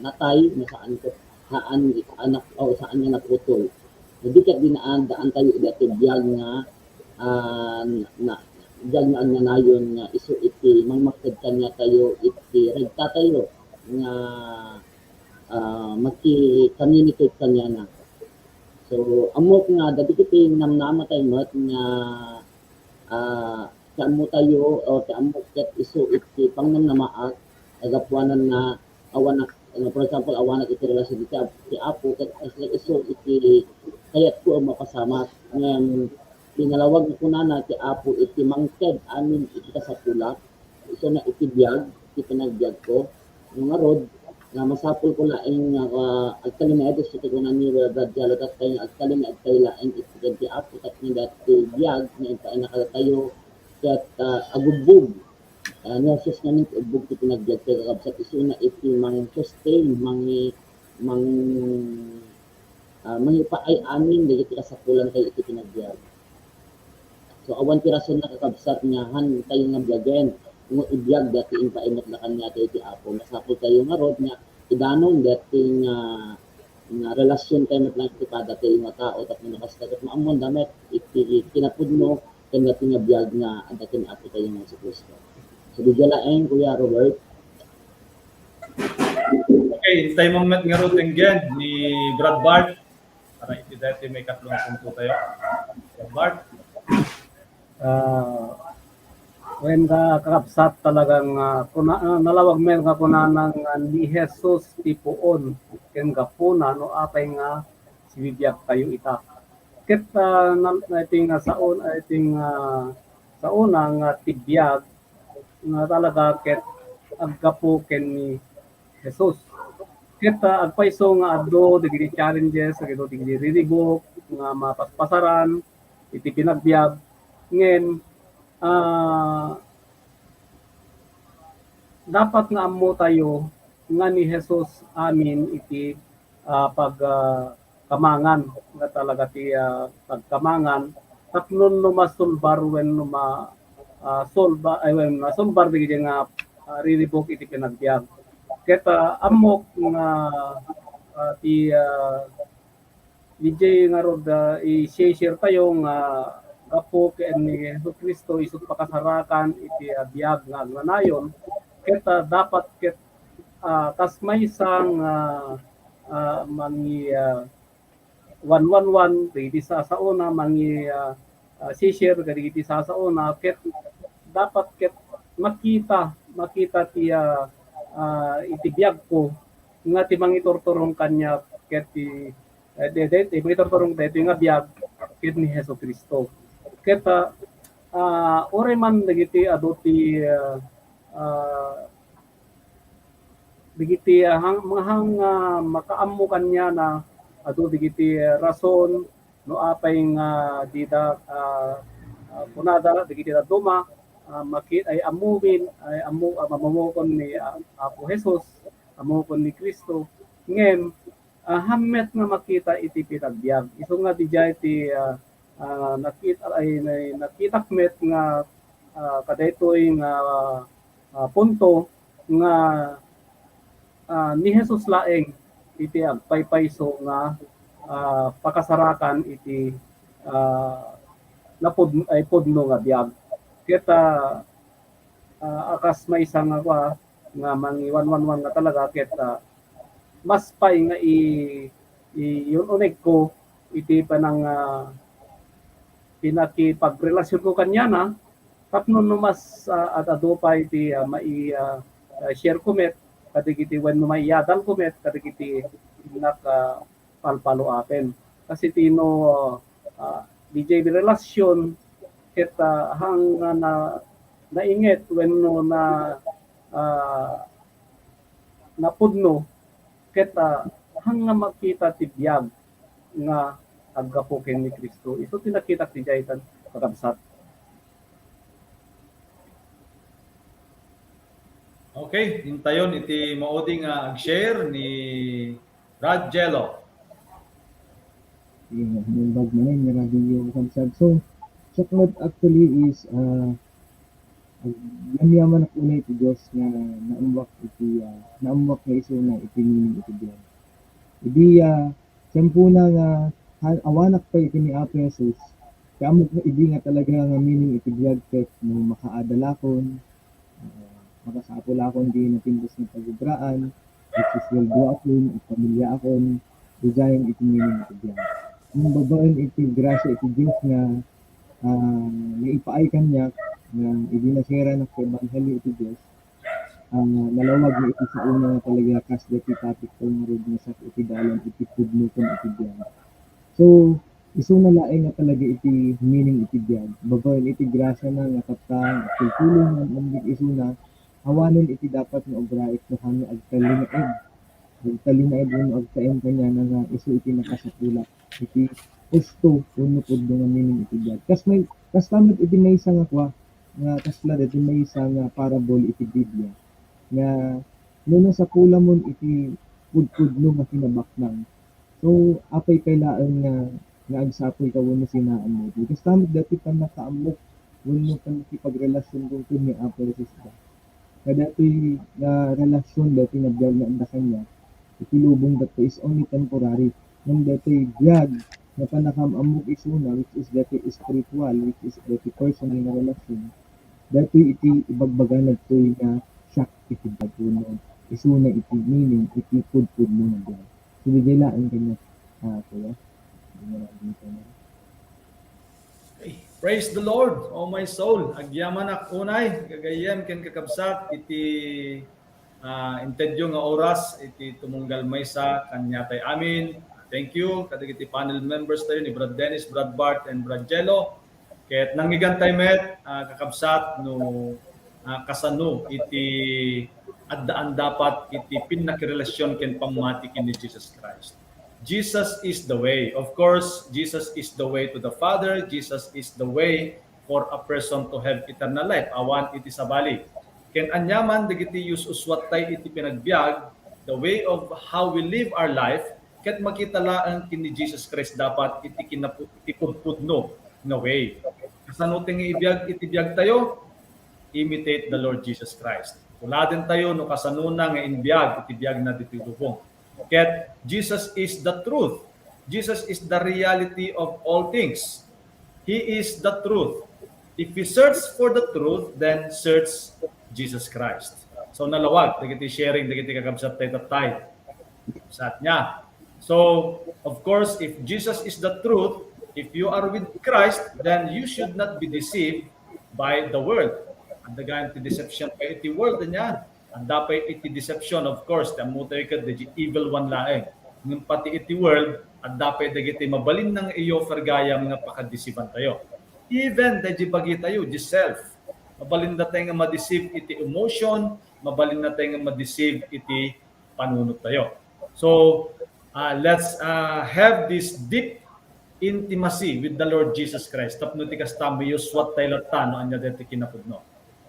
natay, no saan ket, haan anak, o saan nga naputol. Dagiti ket dinaan, daan tayo iti biag nga, ah, na, biag nga agnanayon nga isu iti mangmakted kaniatayo iti ragta tayo nga, ah, maki-communicate kaniana. So, ammok nga, dagiti namnama tayo met nga, ah, ti ammo tayo, o ti ammo ket isu iti pangnamnamaak, nagapuanan na awanak, ano, for example, awanak iti relasion ti Ap-, ti Apo, ket as like isu iti kayatko a mapasamak. Ngem, pinalawag nga kunana ti Apo iti mangted amin iti kasapulak, isuna iti biag, iti panagbiagko. Ngarud, nga masapul ko laeng nga, ah, agtalinaed, so ti kuna ni Brad Jalo, tattay nga agtalinaed tayo laeng iti ken ti Apo, tapno dati biag nga impainakal tayo, ket, ah, agubbog. Ah, ni Jesus nga nin ubbog ti panagbiag tayo, kakabsat, isuna iti mang-sustain, mangi-, mang-, ah, mangipaay amin dagiti kasapulan tayo iti panagbiag. So, awan ti rason, kakabsat, nga han tayo nga biagen, no ibiag dati impaay met la kaniatayo ti Apo. Masapul tayo ngarud nga idanon dati nga, nga relasion tayo met lang iti kadatayo nga tao, tapno nakasta ket maammon da met iti kinapudno ken dati nga biag nga adda ken Apo tayo nga Jesu-Cristo. So, didiay laeng, Kuya Robert. Okay, intay mo met ngarud, Tenggen, ni Brad Bart. Para iti dati may katlong punto tayo. Brad Bart. Ah, wen, ka-, kakabsat, talagang, ah, kuna-, ah, nalawag met nga kunana nga ni Jesus ti puon ken gapuna no apay nga sibibiag tayo ita. Ket, ah, na, na, iti nga saon, ah, iti nga saona nga ti biag nga talaga ket aggapu ken ni Jesus. Ket, ah, agpayso nga adu dagiti challenges, adu dagiti riribuk nga mapaspasaran iti panagbiag, ngem, ah, dapat nga ammo tayo nga ni Jesus amin iti, ah, pag, ah, kamangan, nga talaga ti, ah, pagkamangan, tapno no masulbar wen no ma-, ah, solba-, ay, wen masulbar dagiti nga, ah, riribuk iti panagbiag. Ket, ah, ammok nga, ah, ti, ah, didiay ngarud, ah, i-share tayo nga gapu ken ni Jesu-Cristo isu pakasarakan iti, ah, biag nga agnanayon. Ket, ah, dapat ket, ah, kas maysa nga, ah, mangi-, ah, one one one dagiti sasaona, mangi-, ah, ah, share kadagiti sasaona, ket dapat ket makita, makita ti, ah, ah, iti biagko nga ti mangiturturong kaniak ket ti, eh, de-, de-, ti mangiturturong daytoy nga biag ken ni Jesu-Cristo. Ket, ah, ah, uray man dagiti adu ti, ah, ah, dagiti, ah, hang-, mga hang-, ah, makaammo kaniana, adu dagiti, ah, rason no apay nga dida, ah, ah, kunada dagiti dadduma, ah, maki-, ay ammumin, ay ammo, ah, mamamukon ni, ah, Apo Jesus, ammukon ni Cristo. Ngem, ah, hammet nga makita iti pinagbiag. Isu nga didiay ti, ah, ah, nakit-, ay, na-, nakitak met nga, ah, kadaytoy nga, ah, punto nga, ah, ni Jesus laeng iti agpaypayso nga, ah, pakasarakan iti, ah, napud-, ay pudno nga biag. Ket, ah, ah, a kas maysa nga kua, nga mangiwanwanwan nga talaga ket, ah, mas pay nga i-, i-, yun unegko iti panang, ah, pinakipagrelasyon ko kaniana, tapno no mas, ah, ad-adu pay ti, ah, mai-, ah, ah, share ko met kadagiti wenno maiadal ko met kadagiti naka-, palpalo aten. Kasi ti no, ah, didiay relasyon ket, ah, hang nga na, nainget wenno na, ah, napudno ket, ah, hang nga makita ti biag nga aggapu ken ni Cristo. Isu ti nakitak ti diay tan kakabsat. Okay, intayon iti maudi nga ag-share ni Brad Jello. Sige, naimbag manen nga radio, kakabsat. So, siak met actually is, ah, ag-, yamyamanak unay iti Dios nga naammuak iti, ah, naammuak nga isuna iti meaning iti biag. Idi, ah, tiempona nga ha-, awanak pay ken ni Apo Jesus, ti ammok nga idi nga talaga nga meaning iti biag ket no makaadalakon, ah, makasapulakon ti napintas nga pagubraan, which is weldoakon, agpamiliaakon, didiayen iti meaning iti biag. Ngem babaen iti grasia iti Dios nga, ah, naipaay kaniak nga idi naseranak ti ebanghelio iti Dios, ah, nalawag nga iti saona nga talaga kasla ti topic ko ngarud nga siak iti dalan iti pudno ken iti biag. So, isuna laeng nga talaga iti meaning iti biag. Babaen iti grasiana nga tatta nga agtultulong nga ammok isuna, awanen iti dapat nga ubraek no hano agtalinaed. Agtalinaed wenno agtaeng kaniana nga isu iti nakasapulak iti husto wenno pudno nga meaning iti biag. Kas may, kasta met iti maysa nga kua, nga kasla daytoy maysa nga parable iti Biblia nga no nasapulamon iti pudpudno nga kinabaknang, so, apay pay laeng nga, nga agsapulka wenno sinaanmo? Kasta met daytoy pannakaammok wenno pannakipagrelasyon ken ni Apo Jesus da. Nga daytoy nga relasyon, daytoy nga biag nga adda kaniak, iti lubong daytoy is only temporary. Ngem daytoy biag nga pannakaam-ammok isuna, which is daytoy spiritual, which is daytoy personal nga relasyon, daytoy iti ibagbagana daytoy nga siak iti biag wenno isuna iti meaning iti pudpudno nga biag. So, diay laeng kaniak, ah, kuya. Diay laeng kaniak. Praise the Lord, O my soul. Agyamanak unay, gagayyem ken kakabsat, iti, ah, intedyo nga oras, iti tumunggal maysa kaniatay amin. Thank you kadagiti panel members tayo ni Brad Dennis, Brad Bart, and Brad Jello. Ket nangngegantay met, ah, kakabsat, no, ah, kasano iti addaan dapat iti pinnakirelasyon ken pammati ken ni Jesus Christ. Jesus is the way. Of course, Jesus is the way to the Father. Jesus is the way for a person to have eternal life. Awan iti sabali. Ken aniaman dagiti us-usuattay iti pinagbiag, the way of how we live our life, ket makita laeng ken ni Jesus Christ dapat iti kinapu-, iti pudpudno nga way. Kasano ti nga ibiag iti biagtayo? Imitate the Lord Jesus Christ. Uladentayo no kasanona nga inbiag iti biagna ditoy lubong. Ket Jesus is the truth. Jesus is the reality of all things. He is the truth. If we search for the truth, then search Jesus Christ. So, nalawag dagiti sharing dagiti kakabsat tayo tattay. Sat niya. So, of course, if Jesus is the truth, if you are with Christ, then you should not be deceived by the world. Adda gayam ti deception pay iti world niya. Adda pay iti deception, of course, ti ammo tayo ket the evil one laeng. ngem pati iti world, adda pay dagiti mabalinna nga i-offer gayam nga pakadisibantayo. Even daydi bagitayo, di self. Mabalinda tayo nga ma-deceive iti emotion, mabalinda tayo nga ma-deceive iti panunottayo. So, uh, let's uh, have this deep intimacy with the Lord Jesus Christ. Tapno ti kasta, mayuswat tayo latta no ania daytoy kinapudno.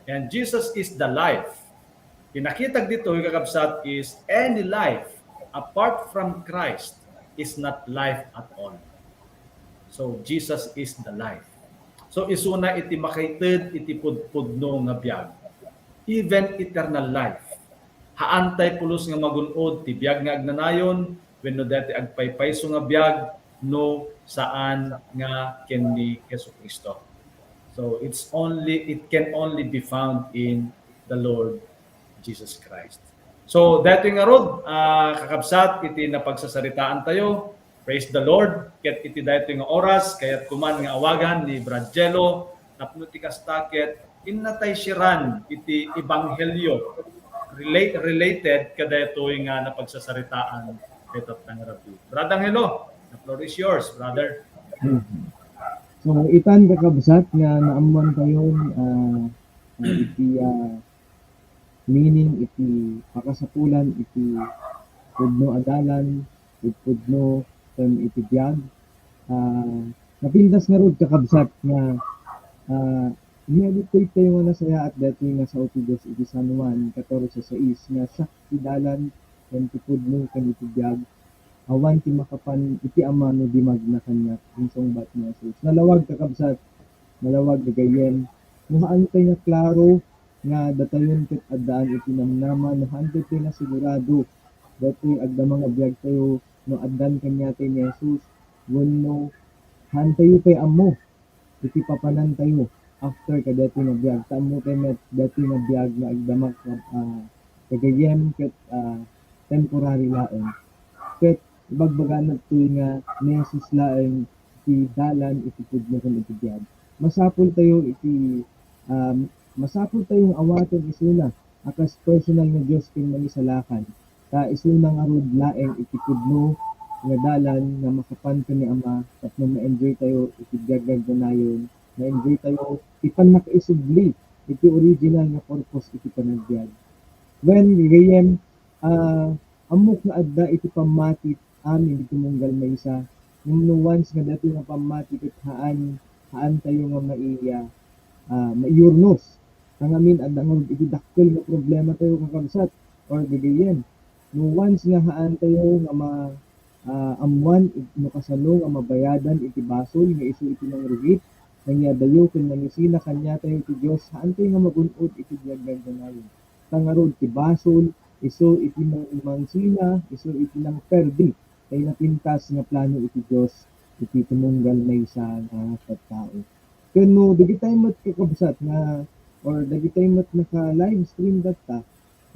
And Jesus is the life. Ti nakitag ditoy, kakabsat, is any life apart from Christ is not life at all. So, Jesus is the life. So, isuna iti makaited iti pudpudno nga biag. Even eternal life. Haantay pulos nga magun-od ti biag nga agnanayon wenno daytoy agpaypayso nga biag no saan nga ken ni Jesu-Cristo. So, it's only, it can only be found in the Lord Jesus Christ. So, daytoy ngarud, ah, kakabsat, iti napagsasaritaan tayo. Praise the Lord. Ket iti daytoy nga oras, kayat ko man nga awagan ni Brad Jello, tapno ti kasta ket inna tay siran iti ebanghelio relate, related kadaytoy nga napagsasaritaan ket at nangrabi. Brad Angelo, the floor is yours, brother. So, itan, kakabsat, nga naammoan tayo, ah, ah, iti, ah, meaning iti pakasapulan iti pudno a dalan, iti pudno ken iti biag. Ah, napintas ngarud, kakabsat, nga, ah, i-meditate tayo nga nasayaat daytoy nga sao ti Dios iti San Juan catorce seis nga, "Siak ti dalan, ken ti pudno, ken iti biag. Awan ti makapan iti Ama no di magna kaniak," insungbat ni Jesus. Nalawag, kakabsat, nalawag, gagayyem, no haantay nga klaro nga datayon ket addaan iti namnama, no haantay nga sigurado daytoy agdama nga biagtayo no addan kaniatayo ni Jesus, wenno haantayo pay ammo iti papanantayo after kadaytoy nga biag. Ta ammotayo met daytoy nga biag nga agdama, ah, gagayyem ket, ah, temporary laeng. Ket ibagbagana ditoy nga ni Jesus laeng ti dalan iti pudno ken iti biag. Masapul tayo iti, um, masapul tayo nga awaten isuna a kas personal nga Dios ken Mangisalakan. Ta isuna ngarud laeng iti pudno nga dalan nga makapan ken ni Ama tapno ma-enjoy tayo iti biag nga agnanayon, ma-enjoy tayo ti pannakaisubli iti original nga purpose iti panagbiag. Wen, gagayyem, ah, ammok nga adda iti pammati amin iti tunggal maysa. Ngem no once nga daytoy nga pammati ket haan, haantayo nga mai-, ah, maiyurnos. Ta ngamin, adda ngarud iti dakkel nga problematayo, kakabsat, or gagayyem. No once nga haantayo nga ma-, ah, ammoan ig-, no kasano nga mabayadan iti basol nga isu iti nangrugit, nangyadayo ken nangisina kaniatayo ti Dios, haantayo nga magun-od iti biag nga agnanayon. Ta ngarud ti basol, isu iti nang-, mangsina, isu iti nangperdi, tay napintas nga plano iti Dios iti tumunggal maysa nga tattao. Ken no dagitay met, kakabsat, nga, or dagitay met naka-live stream tatta,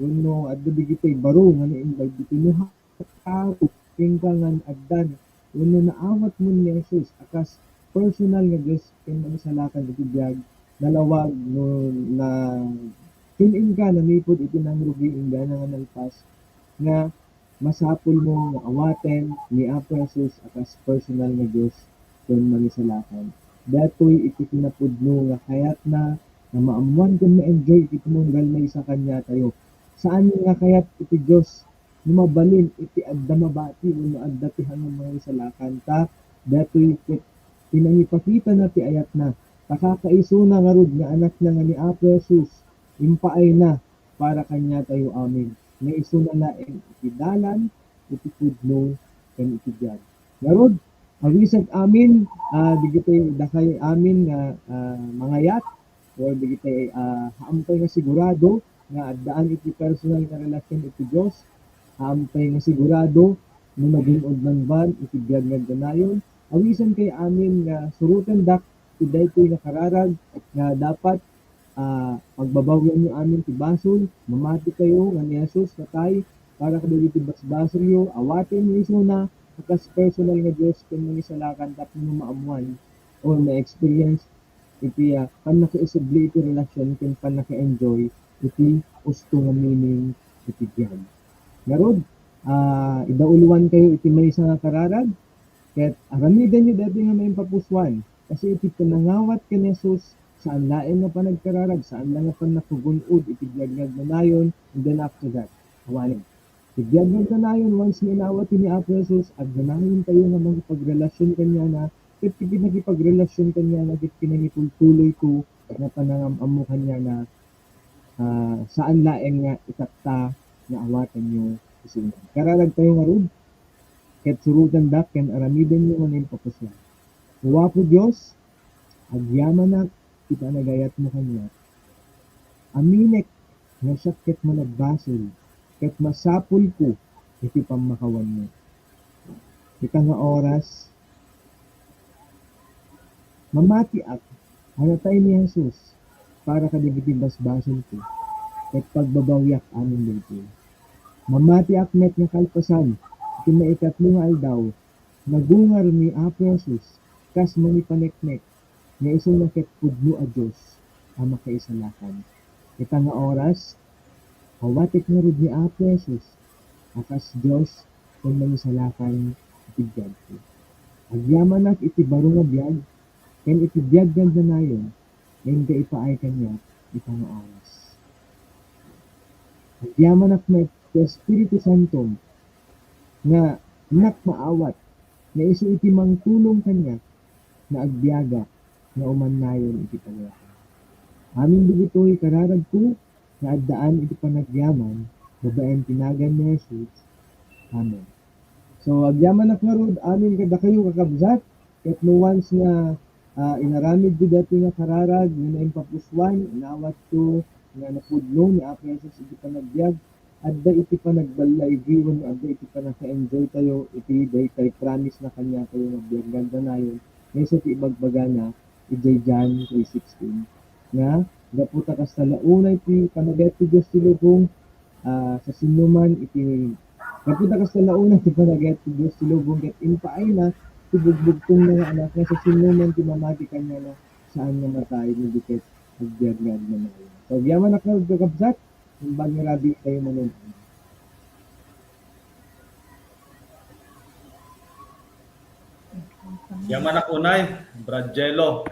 wenno adda dagitay baro nga na-invite ditoy, no haantayo kenka nga addan wenno naawatmon ni Jesus a kas personal nga Dios ken Mangisalakan iti biag, nalawag no na, ken-inka namipud iti nangrugi inggana nga nalpas, nga masapulmo nga awaten ni Apo Jesus a kas personal nga Dios ken Mangisalakan. Daytoy iti kinapudno nga kayatna nga maammoan ken ma-enjoy iti tumunggal maysa kaniatayo. Saan nga kayat iti Dios no mabalin iti adda mabati wenno adda ti hangam nga Mangisalakan, ta daytoy ket ti nangipakitana ti ayatna. Ta kakaisuna ngarud nga Anakna nga ni Apo Jesus, impaayna para kaniatayo amin, nga isuna laeng iti dalan, iti pudno, ken iti biag. Ngarud, awisak amin, ah, dagiti dakay amin nga, ah, mangayat, or dagiti, ah, haantayo nga sigurado nga addaan iti personal nga relasyon iti Dios, haantayo nga sigurado no magun-od man ban iti biag nga agnanayon. Awisankay amin nga surotendak ti daytoy nga kararag nga dapat, ah, pagbabawianyo amin ti basol, mamatikayo nga ni Jesus natay para kadagiti basbasolyo, awatenyo isuna a kas personal nga Dios ken Mangisalakan tapno maammoan or ma-experience iti, ah, pannakaisubli iti relasyon ken pannaka-enjoy iti usto nga meaning iti biag. Ngarud, ah, idauloankayo iti maysa nga kararag, ket aramidenyo daytoy nga maimpapusuan, kasi iti panangawat ken ni Jesus, saan laeng nga panagkararag, saan la nga pannakugun-od iti biag nga agnanayon, and then after that, awanen. Iti biag nga agnanayon, once nga inawat ni Apo Jesus, agnanayon tayo nga makipagrelasyon kaniana, ket iti nakipagrelasyon kaniana, ket kinangitultuloyto nga panangam-ammo kaniana, ah, saan laeng nga itatta nga awatenyo isu. Kararag tayo ngarud, ket surotendak ken aramidenyo nga naimpapusuan. O Apo Dios, agyamanak iti panagayatmo kaniak. Aminek nga siak ket managbasol, ket masapulko iti pammakawanmo. Ita nga oras, mamatiak a natay ni Jesus para kadagiti basbasolko, ket pagbabawiak amin daytoy. Mamatiak met nga kalpasan iti maikatlo nga aldaw, nagungar ni Apo Jesus kas mangipaneknek nga isu nga ket pudno a Dios a makaisalakan. Ita nga oras, awatek ngarud ni Apo Jesus a kas Dios ken mangisalakan iti biagko. Agyamanak iti baro nga biag ken iti biag nga agnanayon nga inka ipaay kaniak ita nga oras. Agyamanak met ti Espiritu Santo nga innak maawat nga isu iti mangtulong kaniak nga agbiagak nga umannayon iti pagayatan. Amin dagitoy kararagko nga addaan iti panagyaman babaen ti nagan ni Jesus. Amen. So, agyamanak ngarud amin kadakayo, kakabsat, ket no once nga, ah, inaramidyo daytoy nga kararag nga naimpapusuan, inawatyo nga napudno ni Apo Jesus iti panagbiag, adda iti panagballaigi wenno adda iti pannaka-enjoy tayo iti daytay promise na kaniatayo nga biag nga agnanayon, nga isu ti ibagbagana idiay John three sixteen, nga gapu ta kasta la unay ti panagayat ti Dios ti lubong, ah, sa sinnoman iti, gapu ta kasta la unay ti panagayat ti Dios ti lubong ket impaayna ti bugbugtongna nga Anak nga sa sinnoman ti mamati kaniana, saan nga matay no di ket agbiag nga agnanayon. So, agyamanak ngarud, kakabsat, imbag nga rabii tayo manen. Agyamanak unay, Brad Jello,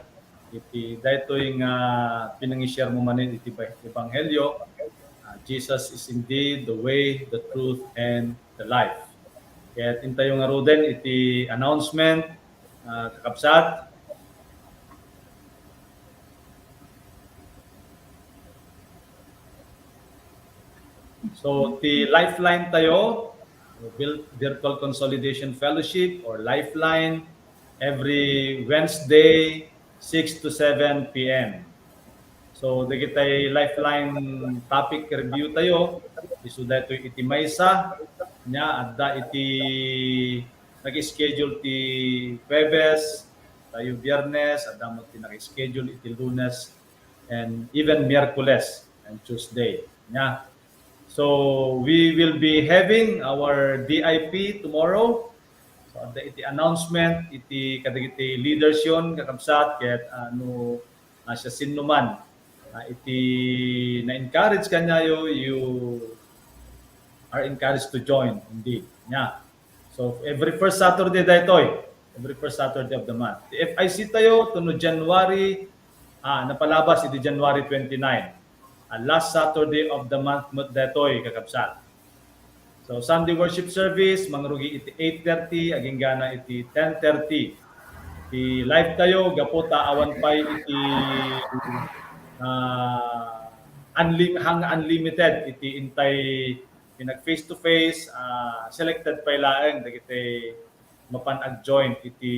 iti daytoy nga pinangi-share mo manen iti ba-, ebanghelio. Ah, Jesus is indeed the way, the truth, and the life. Ket intayo ngaruden iti announcement, ah, kakabsat. So, ti Lifeline tayo, Vil-, Virtual Consolidation Fellowship or Lifeline, every Wednesday, six to seven P M. So, dagitay Lifeline topic review tayo, isu daytoy iti maysa, nia, adda iti nag-schedule ti Huwebes, tayo Biyernes, adda met ti nag-schedule iti Lunes, and even Miyerkules and Tuesday. Nia. So, we will be having our V I P tomorrow. So, adda iti announcement, iti kadagiti leaders yon, kakabsat, ket, ah, no, ah, siasinoman, ah, iti na-encourage kaniayo, you are encouraged to join, indeed. Nia. So, every first Saturday daytoy. Every first Saturday of the month. Ti F I C tayo, tuno January, ah, napalabas iti January twenty-nine. Ah, last Saturday of the month met daytoy, kakabsat. So, Sunday worship service, mangrugi iti eight thirty, aginggana iti ten thirty. Ti live tayo, gapu ta awan pay iti, ah, unlim-, hang unlimited iti intay pinag face to face, ah, selected pay laeng dagiti mapan ag-join iti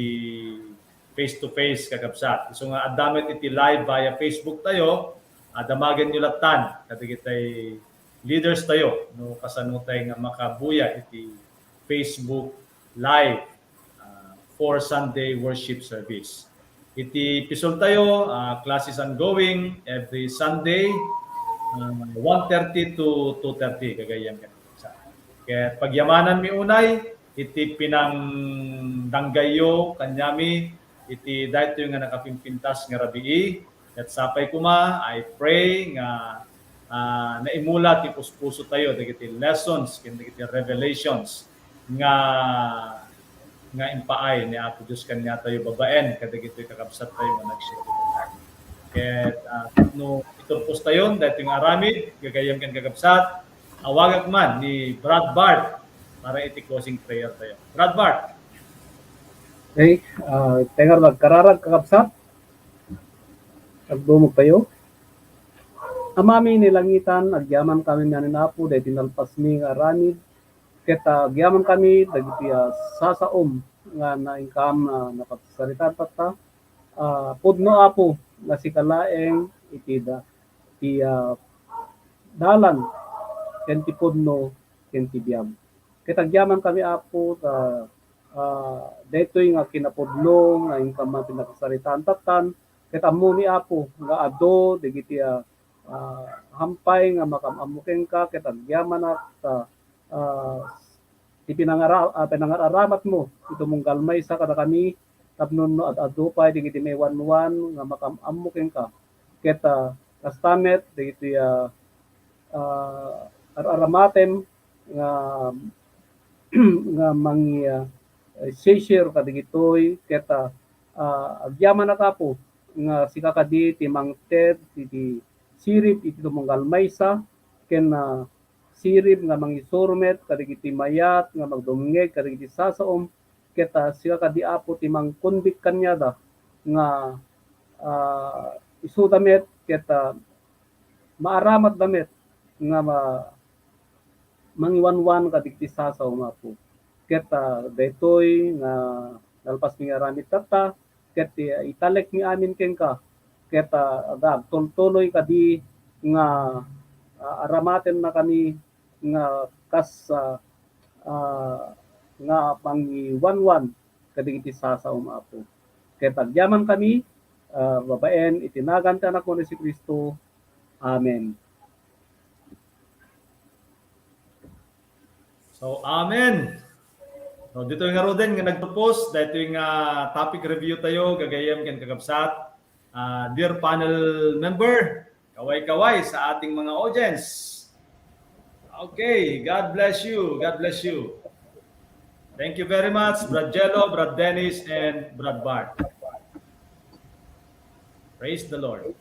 face to face, kakabsat. Isu nga adda met iti live via Facebook tayo, ah, damagenyo lattan kadagitay leaders tayo no kasano tay nga makabuya iti Facebook Live, ah, for Sunday worship service. Iti Pizol tayo, ah, class is ongoing every Sunday, ah, one thirty to two thirty, gagayyem ken. Ket pagyamananmi unay iti pinangdanggayyo kaniami iti daytoy nga nakapimpintas nga rabii. Ket sapay koma, I pray nga ah, naimula ti puspuso tayo dagiti lessons ken dagiti revelations nga nga impaay ni Apo Dios kaniatayo babaen kadagitoy kakabsat tayo nga nag-share. Ket, ah, no iturpos tayo daytoy nga aramid, gagayyem ken kakabsat, awagak man ni Brad Bart para iti closing prayer tayo. Brad Bart. Okay, ah, tengar nagkararag kakabsat. Agdumog tayo. Amami ni langitan, agyaman kami ni Apo, daytoy nalpasmi nga aramid. Ket, ah, agyaman kami dagiti, ah, sasaom nga nainkam na napagsaritaan tatta. Ah, pudno, Apo, nga sika laeng iti da, ti, ah, dalan ken ti pudno ken ti biag. Ket agyaman kami, Apo, ta, ah, daytoy nga kinapudno nga inkam man ti napagsaritaan tattan, ket ammomi, Apo, nga adu dagiti, ah, ah, hampay nga makam-ammo kenka, ket agyamanak ta, ah, ti pinangara-, ah, pinangar-aramatmo iti tumunggal maysa kadakami, tapno no ad-adu pay dagiti maiwanwan nga makam-ammo kenka. Ket, ah, kasta met dagiti, ah, ah, ar-aramatem nga, nga mangi-, ah, share kadagitoy ket, ah, ah, agyamanak, Apo, nga sika kadi ti mangted iti sirib iti tumunggal maysa ken, ah, sirib nga mangisuro met kadagiti mayat nga magdumngeg kadagiti sasaom ket, ah, sika kadi, Apo, ti mangkondek kaniada nga, ah, isuda met ket, ah, maaramatda met nga ma-, mangiwanwan kadagiti sasaom, Apo. Ket, ah, daytoy nga nalpasmi nga aramid tatta, ket, ah, italekmi amin kenka, ket, ah, aga agtultuloy kadi nga, ah, aramatennakami nga kas, ah, ah, nga pangiwanwan kadagiti sasaom, Apo. Ket agyaman kami, ah, babaen iti nagan ti Anakmo ni Jesu-Cristo. Amen. So, amen. So, ditoy ngaruden nga nagtapos, daytoy nga topic review tayo, gagayyem ken kakabsat. Ah, dear panel member, kaway-kaway sa ating mga audience. Okay, God bless you. God bless you. Thank you very much, Brad Jello, Brad Dennis, and Brad Bart. Praise the Lord.